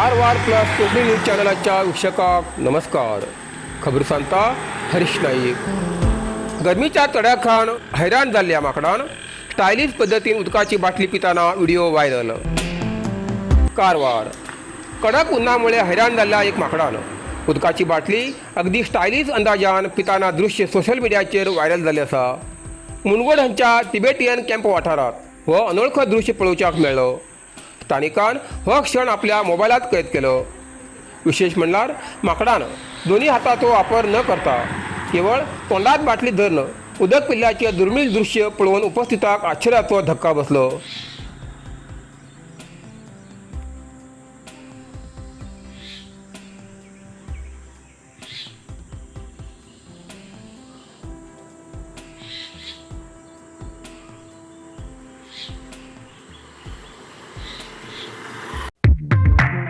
Karwar plus Konkani news चॅनलाच्या वीक्षकांक नमस्कार. खबर सांगता हरीश नाईक. गरमीच्या तडाख्यान हैराण जाल्ल्या माकडान स्टायलिश पद्दतीन उदकाची बाटली पिताना व्हिडिओ व्हायरल. कारवार कडक उन्हामुळे हैराण जाल्ल्या एक माकडान उदकाची बाटली अगदी स्टायलिश अंदाजान पिताना दृश्य सोशल मिडियाचेर व्हायरल जाल्लें आसा. मुनगोड हांच्या तिबेटियन कॅम्प वाठारांत हो अनोळखो दृश्य पळोवच्याक मेळ्ळो. स्थानिकान हो क्षण आपल्या मोबायलात कैद केलो. विशेष म्हणल्यार माकडान दोन्ही हाताचो वापर न करता केवळ तोंडात बाटली धरून उदक पिल्ल्याचे दुर्मिळ दृश्य पळोवन उपस्थितांक आश्चर्याचो धक्का बसलो.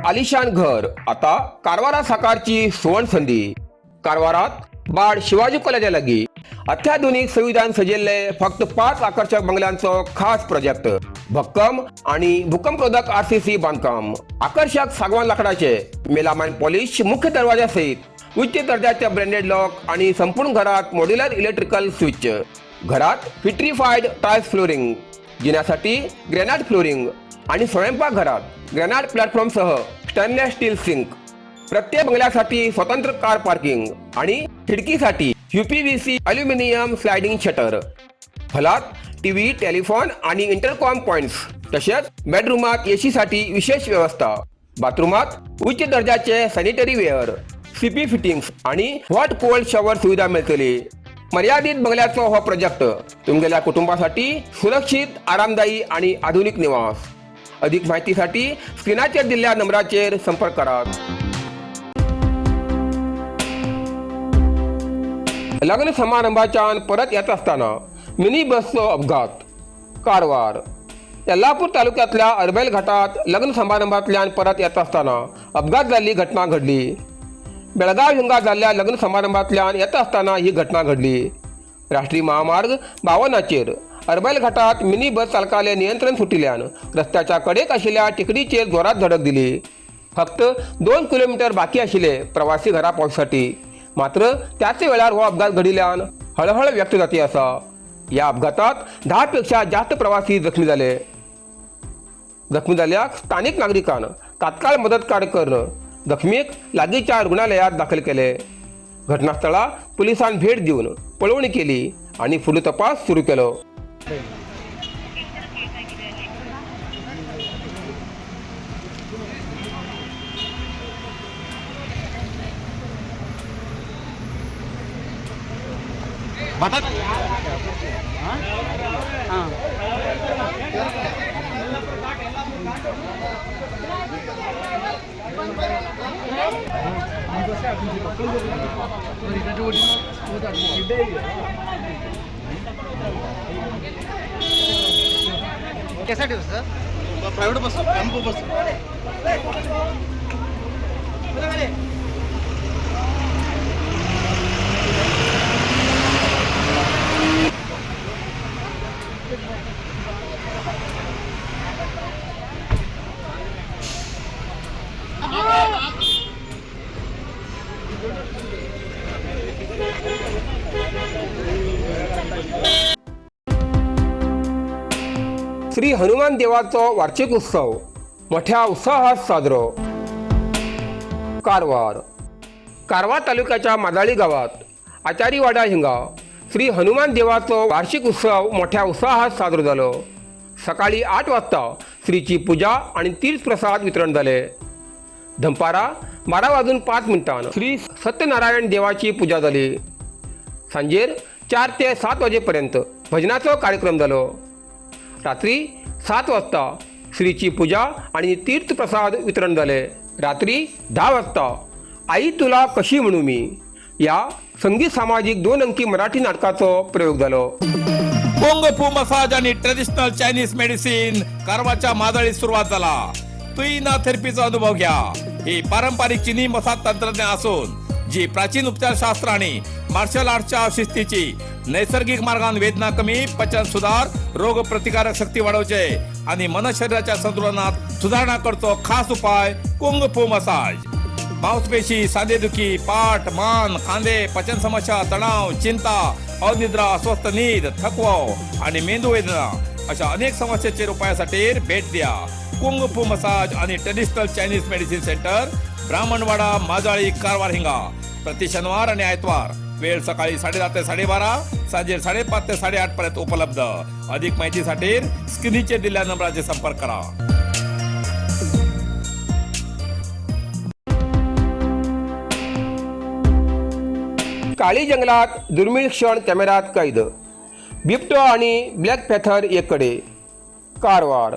आलिशान घर आता कारवारा साकारची सुवर्ण संधी. कारवारात बाड शिवाजी कॉलेजा लागी अत्याधुनिक सुविधान सजिल्ले फक्त 5 आकर्षक बंगल्यांचो खास प्रोजेक्ट. भक्कम आणि भूकंपरोधक आरसीसी बांधकाम, आकर्षक सागवान लाकडाचे मेलामाइन पॉलिश मुख्य दरवाजा सहित उच्च दर्जाचे ब्रँडेड लॉक आणि संपूर्ण घरात मॉड्युलर इलेक्ट्रिकल स्विच. घरात विट्रीफाईड टाइल्स फ्लोरिंग, जिन्यासाठी ग्रॅनाइट फ्लोरिंग आणि स्वयंपाकघरात ग्रॅनाइट प्लॅटफॉर्मसह स्टेनलेस स्टील सिंक. प्रत्येक बंगल्यासाठी स्वतंत्र कार पार्किंग आणि खिडकीसाठी यूपीव्हीसी अल्युमिनियम स्लायडिंग शटर. हॉलात टीव्ही, टेलिफोन आणि इंटरकॉम पॉइंट्स, तसेच बेडरूमात एसीसाठी विशेष व्यवस्था. बाथरूमात उच्च दर्जाचे सॅनिटरी वेअर, सीपी फिटिंग्स आणि हॉट कोल्ड शॉवर सुविधा मिळतली. मर्यादित बंगल्याचो हो प्रोजेक्ट तुमगेल्या कुटुंबासाठी सुरक्षित, आरामदायी आणि आधुनिक निवास. अधिक माहितीसाठी स्क्रीनाचेर दिल्ल्या नंबराचेर संपर्क करात. लग्न समारंभाच्यान परत येत असताना मिनी बसचो अपघात. कारवार येल्लापूर तालुक्यातल्या अरबैल घाटात लग्न समारंभातल्यान परत येत असताना अपघात जाल्ली घटना घडली. बेळगाव हिंगा जाल्ल्या लग्न समारंभातल्यान येता आसतना ही घटना घडली. राष्ट्रीय महामार्ग 52चेर अरबैल घाटात मिनी बस चालकाले नियंत्रण सुटिल्ल्यान रस्त्याच्या कडेक आशिल्ल्या टेकडीचेर जोरात धडक दिली. फक्त 2 किलोमीटर बाकी आशिल्ले प्रवासी घरा पावसाठी, मात्र त्याच वेळार हो अपघात घडिल्ल्यान हळहळ व्यक्त जाती आसा. या अपघातात 10 पेक्षा जास्त प्रवासी जखमी जाले. जखमी जाल्ल्याक स्थानिक नागरिकान तात्काळ मदत कार्य करून जखमीक लागींच्या रुग्णालयात दाखल केले. घटनास्थळा पोलिसांनी भेट दिवन पळोवणी केली आणि फुडलो तपास सुरू केलो. KSRTC sir. Private bus, tempo bus. Shri Hanuman देवाचो वार्षिक उत्सव मोठ्या उत्साहात साजरो. कारवार कारवार तालुक्याच्या मादाळी गावात आचारीवाडा हिंगा श्री हनुमान देवाचो वार्षिक उत्सव मोठ्या उत्साहात साजरो जालो. सकाळी 8 वाजता श्रीची पूजा आणि तीर्थप्रसाद वितरण जाले. दनपारा 12 वाजून 5 मिनटान श्री सत्यनारायण देवाची पूजा जाली. सांजेर 4 ते 7 वाजेपर्यंत भजनाचो कार्यक्रम जालो. रात्री 7 वाजता श्रीची पूजा आणि तीर्थप्रसाद वितरण झाले. रात्री 10 वाजता आई तुला कशी म्हणू मी या संगीत सामाजिक 2 अंकी मराठी नाटकाचो प्रयोग झालो. कुंग फू मसाज आणि ट्रेडिशनल चायनीज मेडिसिन कारवारच्या मादळीत सुरुवात झाला. तुईना थेरपीचा अनुभव घ्या. ही पारंपरिक चिनी मसाज तंत्रज्ञान असून जी प्राचीन उपचारशास्त्र आणि मार्शल आर्टच्या शिस्तीची नैसर्गिक मार्गान वेदना कमी, पचन सुधार, रोग प्रतिकारक शक्ती वाढवचे आणि मन शरीराच्या संतुलनात सुधारणा करचो खास उपाय कुंग फू मसाज. मांसपेशी, सांधेदुखी, पाठ, मान, खांदे, पचन समस्या, तणाव, चिंता, अनिद्रा, अस्वस्थ नीद, थकवो आणि मेंदू वेदना अशा अनेक समस्येचेर उपायासाठी भेट द्या कुंग फू मसाज आणि traditional Chinese medicine centre, Brahmanwada, Majali, Karwar हिंगा. प्रति शनिवार आणि आयतवार वेळ सकाळी 10:30 ते 12:30, सांजे 5:30 ते 8:30 पर्यंत उपलब्ध. अधिक माहितीसाठी स्क्रीनचे दिलेल्या नंबराचे संपर्क करा. काळी जंगलात दुर्मिळ क्षण कॅमेऱ्यात कैद, बिबटो आणि ब्लॅक पॅथर एकडे. कारवार.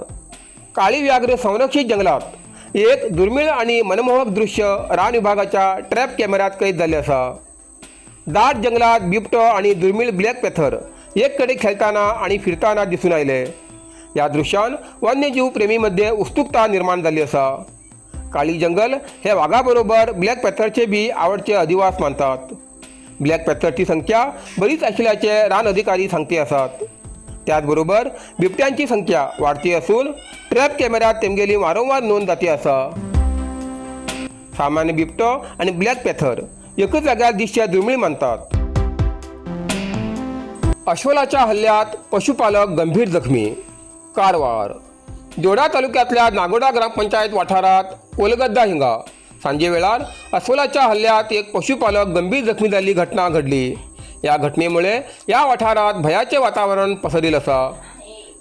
काळी व्याघ्र संरक्षित जंगलात एक दुर्मिळ आणि मनमोहक दृश्य रान विभागाच्या ट्रॅप कॅमेऱ्यात कैद झाले आसा. दाट जंगलात बिबटो आणि दुर्मिळ ब्लॅक पॅथर एककडे खेळताना आणि फिरताना दिसून आयले. या दृश्यान वन्यजीव प्रेमीमध्ये उत्सुकता निर्माण झाली आसा. काळी जंगल हे वाघाबरोबर ब्लॅक पॅथरचे बी आवडचे अधिवास मानतात. ब्लॅक पॅथरची संख्या बरीच आशिल्ल्याचे रान अधिकारी सांगते आसात. त्याचबरोबर बिबट्यांची संख्या वाढती असून ट्रॅप कॅमेऱ्यात तेमगेली वारंवार नोंद जाती आसा. सामान्य बिबटो आणि ब्लॅक पॅथर एकच जाग्यार दिसचे दुर्मिळ मानतात. अस्वलाच्या हल्ल्यात पशुपालक गंभीर जखमी. कारवार. जोडा तालुक्यातल्या नागोडा ग्रामपंचायत वाठारात कोलगद्दा हिंगा सांजे वेळार अस्वलाच्या हल्ल्यात एक पशुपालक गंभीर जखमी जाल्ली घटना घडली. या घटनेमुळे या वाठारात भयाचे वातावरण पसरिल आसा.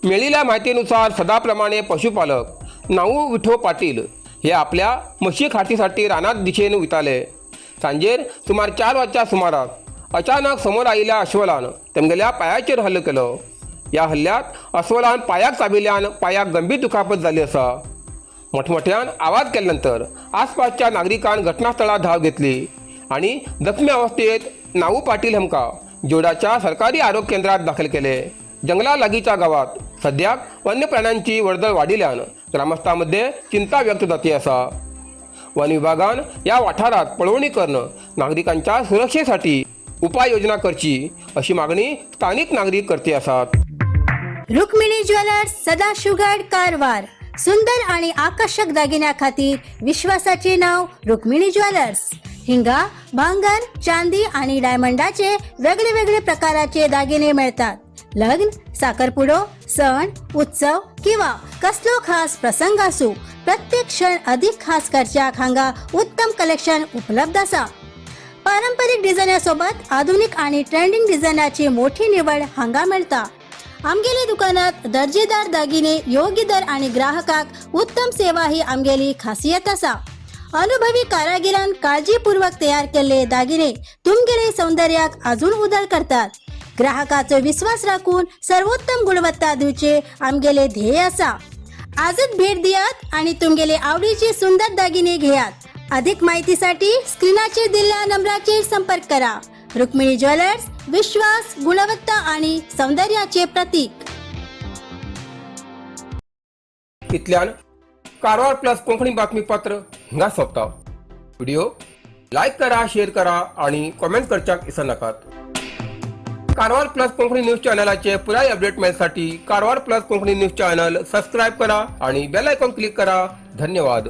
मेळिल्ल्या माहितीनुसार सदाप्रमाणे पशुपालक नाऊ विठो पाटील हे आपल्या म्हशी खाटीसाठी रानात दिशेन वयताले. सांजेर सुमार 4 वरांच्या सुमाराक अचानक समोर आयिल्ल्या अस्वलान तेमगेल्या पायाचेर हल्लो केलो. ह्या हल्ल्यात अस्वलान पायाक चाबिल्ल्यान पायाक गंभीर दुखापत जाल्ली आसा. मोठमोठ्यान आवाज केल्या नंतर आसपासच्या नागरिकान घटनास्थळार धांव घेतली आणि जखमी अवस्थेत नाऊ पाटील हांकां जोडाच्या सरकारी आरोग्य केंद्रात दाखल केले. जंगला लागींच्या गावात सद्याक वन्य प्राण्यांची वर्दळ वाडिल्ल्यान ग्रामस्थांमध्ये चिंता व्यक्त जाती आसा. वन विभागान या वाठारात पळोवणी करून नागरिकांच्या सुरक्षेसाठी उपाययोजना करची अशी मागणी स्थानिक नागरीक करते आसात. रुक्मिणी ज्वेलर्स, सदाशिवगड, कारवार. सुंदर आणि आकर्षक दागिन्या खातीर विश्वासाचे नाव रुक्मिणी ज्वेलर्स. हिंगा भांगर, चांदी आणि डायमंडाचे वेगळे वेगळे प्रकाराचे दागिने मिळतात. लग्न, साखरपुडो, सण उत्सव किंवा कसलो खास प्रसंग असू, प्रत्येक क्षण अधिक खास करच्याक हांगा उत्तम कलेक्शन उपलब्ध आसा. पारंपरिक डिझायनासोबत आधुनिक आणि ट्रेंडिंग डिझायनाची मोठी निवड हांगा मेळटा. आमगेले दुकानात दर्जेदार दागिने, योग्य दर आणि ग्राहकाक उत्तम सेवा ही आमगेली खासियत आसा. अनुभवी कारागिरान काळजीपूर्वक तयार केल्ले दागिने तुमगेले सौंदर्याक अजून उदळ करतात. ग्राहकाचो विश्वास राखून सर्वोत्तम गुणवत्ता दिवचे आमगेले ध्येय आसा. आजच भेट दियात आणि तुमगेले आवडीचे सुंदर दागिने घेयात. अधिक माहितीसाठी स्क्रीनाचेर दिल्ल्या नंबराचेर संपर्क करा. रुक्मिणी ज्वेलर्स, विश्वास, गुणवत्ता आणि सौंदर्याचे प्रतीक. इतल्यान कारवार प्लस कोंकणी बातमीपत्र हिंगा सोंपता. व्हिडिओ लायक करा, शेअर करा आणि कॉमेंट करच्याक विसरनाकात. कारवार प्लस कोंकणी न्यूज चॅनलाचे पुराय update मेळसाठी Karwar plus Konkani news channel subscribe करा आणि बेल आयकॉन क्लिक करा. धन्यवाद.